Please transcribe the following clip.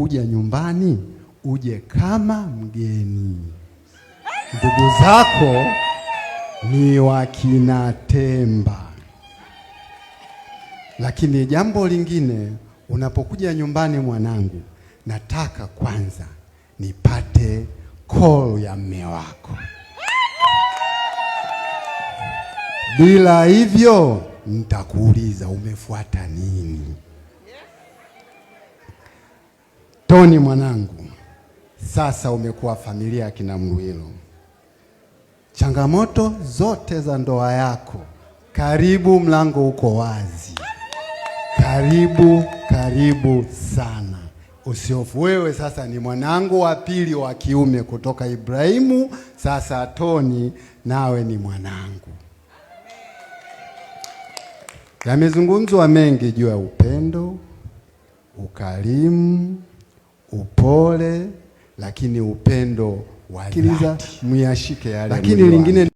Unapokuja nyumbani uje kama mgeni. Ndugu zako ni wakina Temba. Lakini jambo lingine, unapokuja nyumbani mwanangu, nataka kwanza nipate call ya mme wako. Bila hivyo nitakuuliza umefuata nini? Toni mwanangu, sasa umekuwa familia ya kina Mlwilo. Changamoto zote za ndoa yako, karibu, mlango uko wazi. Karibu, karibu sana. Usihofu, wewe sasa ni mwanangu wa pili wa kiume kutoka Ibrahimu. Sasa Toni, nawe ni mwanangu. Yamezungumzwa mengi juu ya upendo, ukarimu, upole, lakini upendo wa dhati. Muyashike yale, lakini lingine